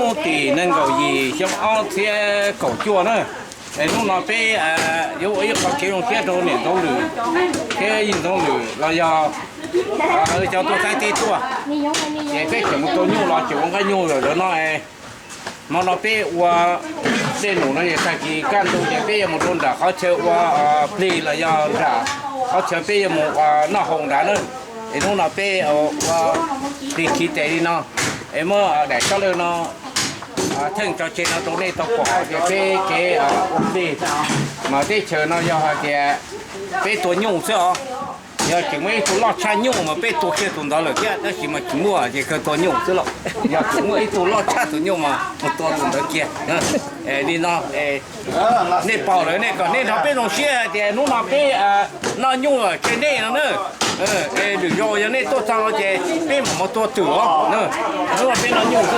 Hnub tim nees nkaum yim xyoo ob txhiab kaum cuaj na, es hnub no peb yuav ua ib qho kev zoo siab rau niam Ntxoov Lwm thiab yawg Ntxoov Lwm los yog cov tuaj saib teb tuaj, ces peb tseem mus tua nyuj los tseem ua nqaij nyuj lawm no. Hmo no peb ua dej num no es tag kis kaj ntug ces peb yuav mus rau nram qhov chaw ua plig los yog nram qhov chaw peb yuav mus ua noj haus nrad na. Es hnub no peb ua plig khi tes li no, es muab daim tshuaj lwj no theej tso tseg no rau nej tau pom hais tias peb kev ua plig mas teb chaws no yog hais tias peb tua nyuj xwb os. Yog tseem muaj ib tug loj tshaj nyuj mas peb tua kiag tus ntawd lawm thiab, tab sis mas tsis muaj ces kawg tua nyuj xwb los. Yog tseem muaj ib tug loj tshaj tus nyuj mas mus tua tus ntawd kiag. Li no, nej pom lawm nej kom nej nrog peb zoo siab hais tias hnub no peb noj nyuj tseg dej no na. Es lwm zaus yog nej tuaj txog no ces peb mam mus tua twm os. Hnub no peb noj nyuj xwb.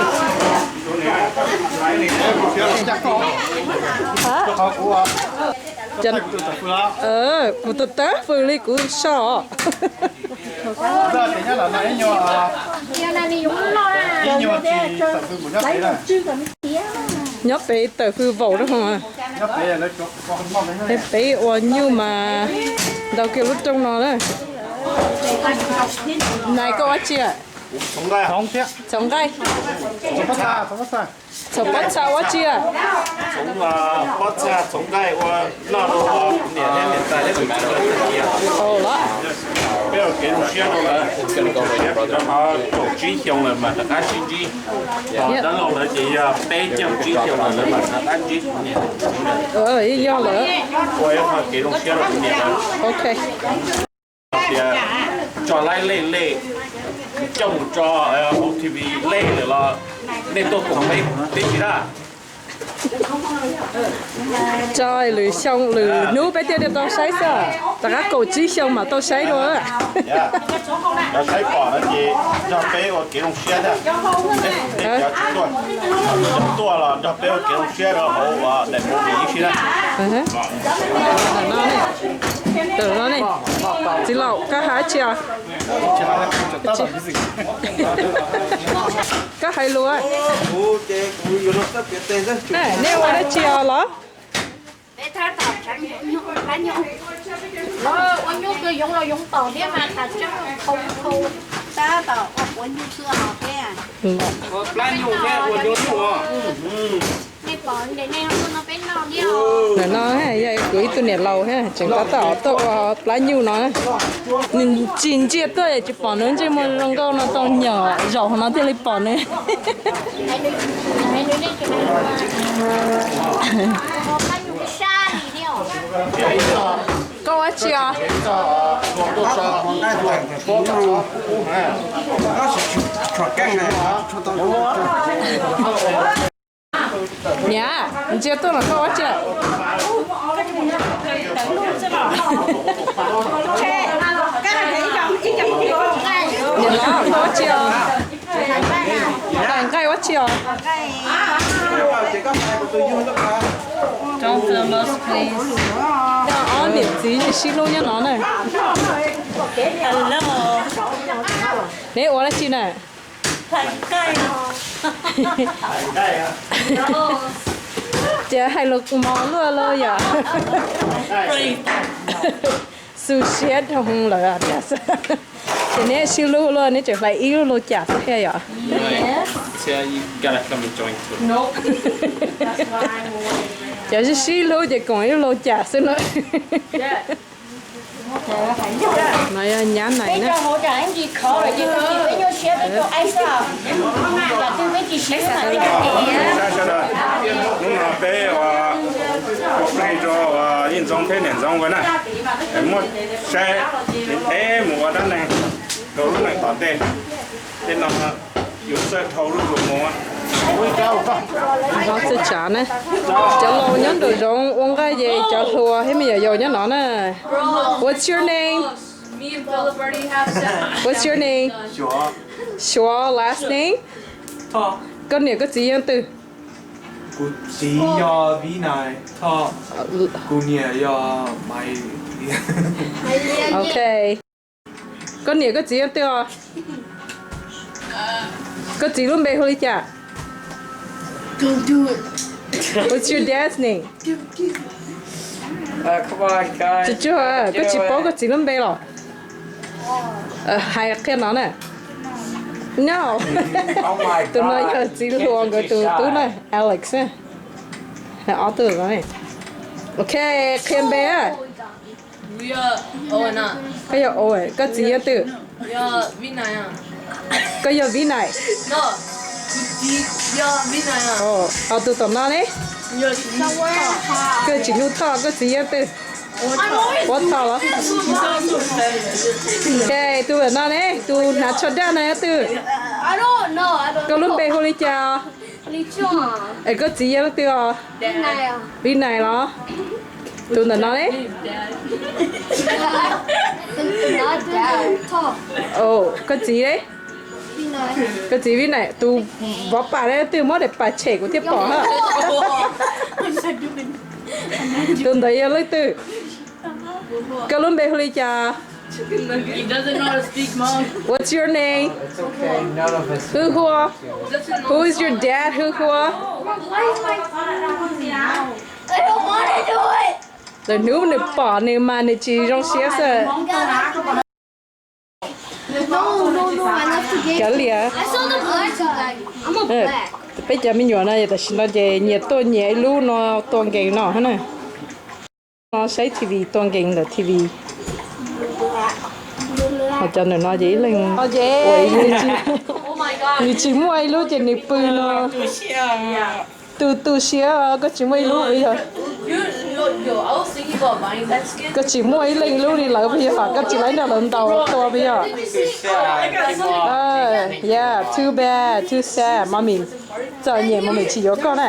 Kuv tus tawv fws li kuv so. Nyob pem tawm fws vaum rau. Peb ua nyuj mas ntau kiag lub rooj no na. Nais, koj ua tsi? Txhoov nqaij. Txhoov pob txha ua tsi? Pob txha txhoov nqaij ua noj rau niam thiab niam tais thiab tus txiv lawv tag kis. Peb ua kev zoo siab rau lawv, rau qhov kaum tsib xyoo lawm mas rov qab sib ntsib. Dab laug lawv ces yog peb caug tsib xyoo lawm lawv mam rov qab ntsib. Yog lawm. Ua ib qho kev zoo siab rau kuv niam lawv. Ok. Tias tso laib lej lej, coj mus tso hauv T V lej lawm los nej tuaj koom peb tib si na. Tso lwm xyoo lwm hnub peb thiaj li tau saib xwb, rov qab kaum tsib xyoo mam tau saib dua. Cov saib pom no ces nrog peb ua kev zoo siab thiab. Cov tuaj, cov tuaj los nrog peb ua kev zoo siab rau hauv daim movie ib si na. Txiv laus, koj hais tsi os? Koj hais lus. Nej ua dab tsi os los? Ntawm no yog kuv ib tug niam laus thiab tseem tab tom tuaj ua plab nyuj no. Nws tsis ntsia tuaj es tsis pom nws ntsej muag zoo nkauj no tau nyom zaum no thiaj li pom nws. Koj ua tsi os? Niam, ntsia tuaj los koj ua tsi? Niam laus, koj ua tsi os? Nqaij ua tsi os? Ob niam txiv sib hlub nyob no na. Neb ua dab tsi na? Ces hais lus mos luaj los yom. Xu siab dhau lawm tiag. Ces neb sib hlub luaj neb tseem hlais ib lub loo cam xwb thiab yom. Cov sib sib hlub ces koom ib lub loo cam xwb na. No yog nyab Nais na. Hnub no peb ua plig rau yawg Ntxoov thiab niam Ntxoov nkawd na, muab saib es mus ua dab neeg rau lub neej tom ntej. Tej no yus txawj dhau lub zog mus. Txawj tsav na. Cov laus nyob nraum zoov ua nqaij ces cov hluas thiab me nyuam yaus nyob no na. What's your name? What's your name? Suav, last name? Koj niam koj txiv yog twg? Kuv txiv yog Vib Nais Thoj, kuv niam yog Maiv. Ok. Koj niam koj txiv yog twg os? Koj txiv lub npe hu li cas? What's your dad's name? Tsuag tsuag, koj tsis paub koj txiv lub npe los? Hais qhia no na. No. Tus no yog txiv hluas nkawd tus tub na, Alex. Hais ob tug no. Ok, qhia npe. Koj yog, koj txiv yog twg? Koj yog Vib Nais. Ho tus tom no ne? Koj tsis hlub Thoj, koj txiv yog twg? Ua Thoj los? Ok, tus tom no ne, tus hnav tsho daj no yog twg? Koj lub npe hu li cas? Es koj txiv yog leej twg os? Vib Nais los? Tus ntawm no ne? Koj txiv ne? Koj txiv Vib Nais, tus vov pam ne twg muab daim pam tshem kuv thiaj pom ha. Tus ntawd yog leej twg? Koj lub npe hu li cas? What's your name? Who who? Who is your dad? Who who? Lawv hnub nws pom nws mas nws tsis zoo siab xwb. Kav liam. Peb cov me nyuam no tam sim no ces nyias tuaj nyias ib lub no tua nkees no na. No saib T V tua nkees ntawm T V. Ho cov ntawm no ces ib leeg ua ib lub, nws tsis muaj ib lub ces nws pw no. Tu tu siab koj tsis muaj ib lub yog. Koj tsis muaj ib leeg ib lub li lawv puas yog, koj tsis laib nrog lawv ntaus tua puas yog? Yeah, too bad, too sad, mommy. Txom nyem mommy tsis yuav koj na.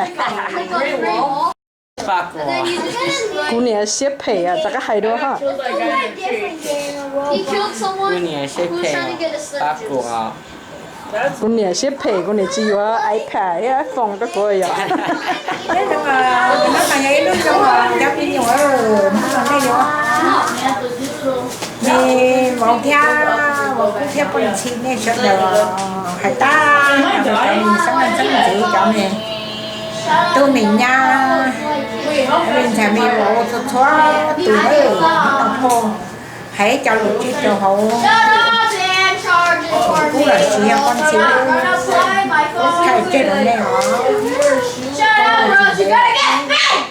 Kuv niam siab phem rov qab hais dua ho. Kuv niam siab phem, kuv niam tsis yuav iPad, iPhone rau kuv yom. Nej vauv thiab, vauv kub thiab poj ntxhib nej sawv daws hais tag, cov me xeeb leej xeeb ntxwv, cov me, tub me nyab, me ntxhais me vauv txhua txhua tus, hnub no phauj hais cov lus tseg rau hauv kub los sis yog poj ntxhib, thaij tseg rau nej os.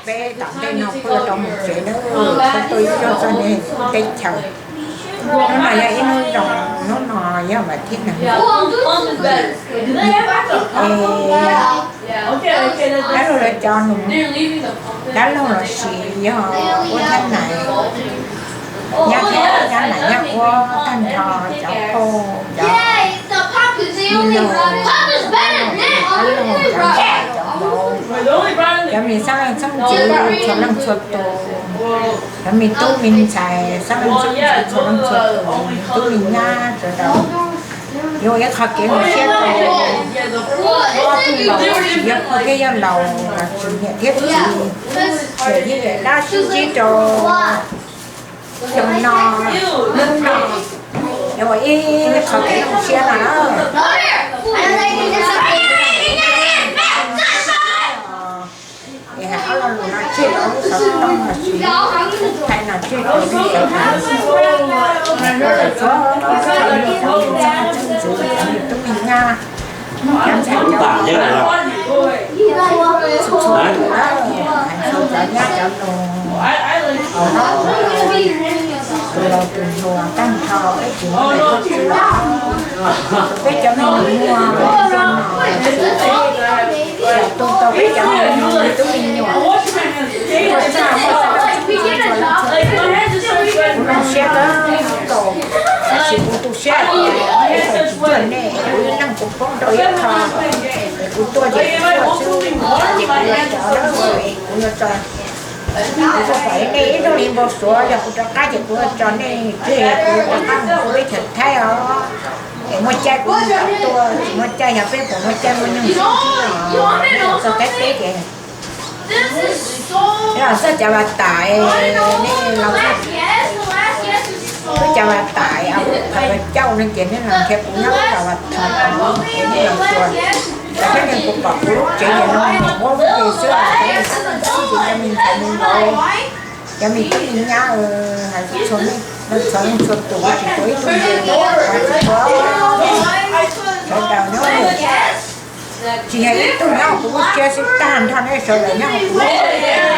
Peb tom ntej no kuj yuav tau mus tsev nawb, txhob tuaj ib zaug txog nej teb chaws. Hnub no yog ib hnub zoo, hnub no yog vas thib nees nkaum. Es dab laug lawv cov nus, dab laug los sis yog Uab Thab Nais, Nyab Thab, Nyab Nais, Nyab Uab tag nrho, cov phauj, cov me laug, dab laug, cov ntxhais, cov vauv, cov me xeeb leej xeeb ntxwv txhua leej txhua tus, cov me tub me ntxhais xeeb leej xeeb ntxwv txhua leej txhua tus, me tub me nyab sawv daws, yuav ua ib qho kev zoo siab rau ob tug laus, tsis yog pog thiab yog laus, tsis niam thiab txiv, niam thiab niam dab sib ntsib rau xyoo no, hnub no, yuav ua ib qho kev zoo siab no na. Es hais ob lo lus no tseg rau lub xov tooj los sis thaij no tseg rau lub xov tooj, txhua txhua tus, tub me nyab, cov ntxhais cov vauv, txhua txhua tus, hais txog cov nyab cov nus, tus laus tus hluas tag nrho peb tsis muaj leej twg los, peb cov me nyuam muaj, tu tau peb cov me nyuam tub me nyuam, muaj txaj muaj txaj, kuv zoo siab kawg nkaus, tab sis kuv tu siab tias thaum tsis tuaj nej, kuv ib leeg kuv poob rau ib qho, es kuv tuaj ces kuv tuaj xwb, ces kuv yuav tso, kuv yuav tso, kuv tso pom nej ib leeg li npau suav, yog kuv rov qab ces kuv yuav tso nej tseg, kuv yuav rov qab mus ua teb chaws Thaib os. Es muaj caij kuv mam tuaj, tsis muaj caij yog peb puas muaj caij muaj nyoog sib ntsib os, txog Thaib teb ces. Yog txog cov vas tam, nej los, wb cov vas tam, a, wb qhov cauj no ces nej los nrhiav kuv nyob wb cov vas tham, ces nej los xyuas, Thiab nws kuj pom kuv lub tsev no muab lub tsev xwb, cov me ntxhais me vauv, cov me tub me nyab, hais txhua leej txhua tus, tsis tuav ib tug npe, tsis tuav sawv daws nyob, tsis yog ib tug nyob kuv lub siab xwb, tag nrho nej sawv daws nyob kuv lub siab.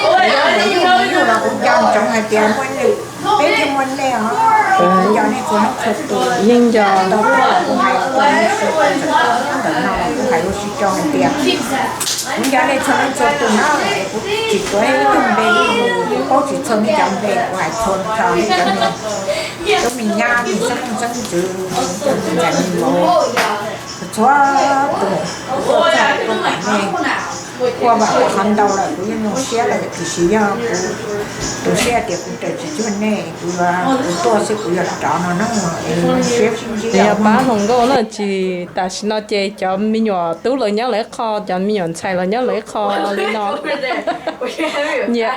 Kuv yog mus yug mus yug los kuv nco ntsoov hais tias muaj nej, peb thiaj muaj nej os. Kuv nco nej txhua leej txhua tus, yeej nco tau tuaj los kuv hais tuaj, nej sawv daws nyob ntawm no kuv hais lus sib rau hais tias kuv nco nej txhua leej txhua tus na, kuv tsis tuav ib tug npe li, kuv paub tsis txog nej cov npe, kuv hais txhua txog nej cov me tub me nyab, me xeeb leej xeeb ntxwv, cov me ntxhais me vauv, txhua tus, kuv tuaj txog kuv tuaj pom nej, kuj vam qhov ntau lawm, kuv yeej zoo siab lawm, tiam sis yog kuv tu siab tias kuv raws tsis cuag nej, kuv, kuv tuaj xwb kuv yuav rov no na, es zoo siab sib ntsib. Yog pab hluas nkauj na, tsis, tam sim no ces cov me nyuam tub los nyob lawv ib qho, cov me nyuam ntxhais los nyob lawv ib qho li no. Nyiam.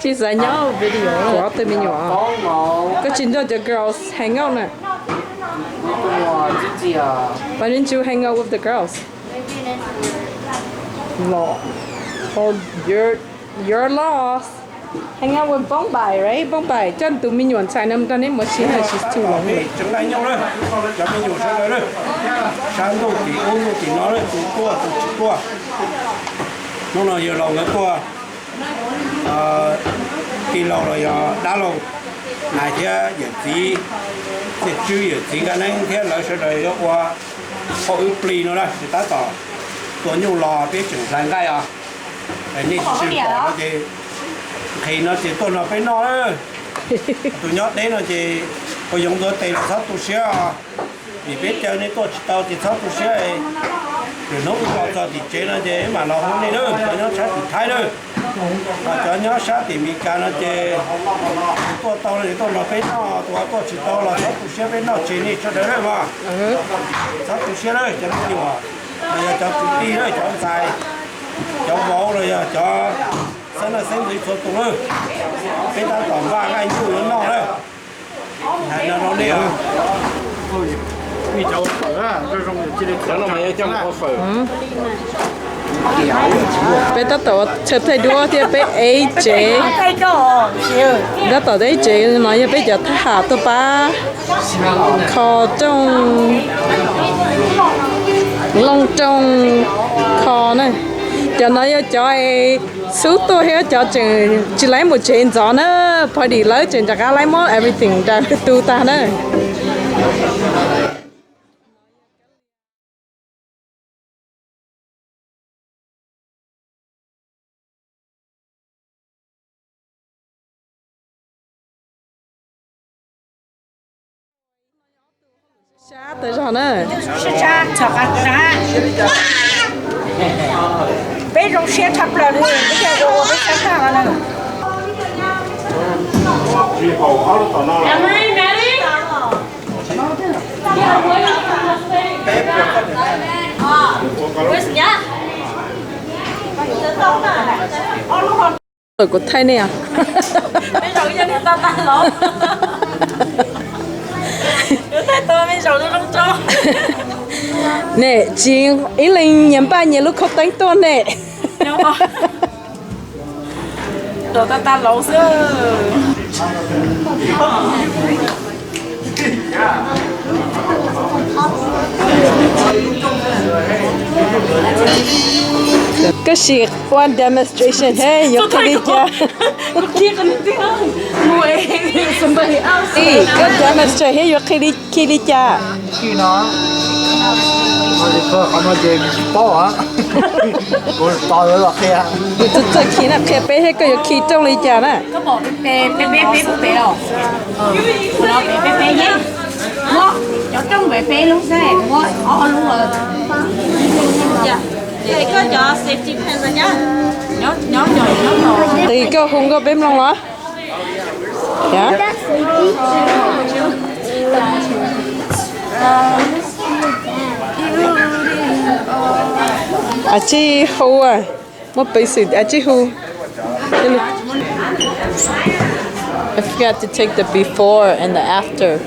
Tsis xav nyob video kuv ob tug me nyuam. Koj tsis nrog cov girls hang out na? Why didn't you hang out with the girls? Los, oh, you're, you're lost. Hang out with Poob Npais, right? Poob Npais coj tus me nyuam ntxhais no mus nrog neb mus ua si, she's too lonely. Tseem laj nyob lawm, cov me nyuam sawv daws lawm, sab ntuj tim ub ntuj tim no lawm, tus tuaj tus tsis tuaj. Hnub no yawg laus nkawd tuaj, tij laug los yog dab laug Nais thiab yawm txiv Txiaj Tswb, yawm txiv Nkaj Neeb thiab lawv sawv daws yuav ua phauj wb plig no na, ces tab tom tua nyuj los peb tseem hlais nqaij os. Nej tsis pom no ces, nqhis no ces tuaj nrog peb noj. Tus nyob deb no ces ua yoov ntxuav tes los txhob tu siab os. Vim peb caw nej tuaj tsis tau ces txhob tu siab. Lwm hnub wb los txog tim tsev no ces wb mam los hu nej na, cov nyob sab tim Thaib na. Ho cov nyob sab tim Meskas no ces tus tuaj tau no ces tuaj nrog peb noj, tus ho tuaj tsis tau los txhob tu siab, peb noj tsev nej sawv daws na mog. Txhob tu siab na cov me nyuam, los yog cov kwv tij na, cov ntxhais, cov vauv los yog cov xeeb leej xeeb ntxwv txhua tus na. Peb tab tom npaj nqaij nyuj yuav noj na. Hais no rau nej. Peb tab tom ua chaw thaij duab thiab peb ev tsev. Tab tom ev tsev no yog peb cov thab ham tuaj pab kho rooj, looj rooj kho na. Cov no yog cov xub tuaj thiab cov tseem tsis laib mus tsev ntxov na, party lawv tseem rov qab laib muab everything rau tu tag na. Sab tas zog na. Peb zoo siab tshaj plaws li, peb thiaj ua peb sab tag no na. Kuv thaij nej os. Nej tsis ib leeg nyias npaj nyias lub khau teeb tuaj ne. Koj sim ua demonstration thiab yuav qhia li cas. Koj demonstrate thiab yuav qhia li, qhia li cas. Kuv txawj khi na, qhia peb thiab koj yuav khi rooj li cas na. Tis koj hu nkauj peb mloog los. Ab tsi hu, muaj peev xwm ab tsi hu. I forgot to take the before and the after.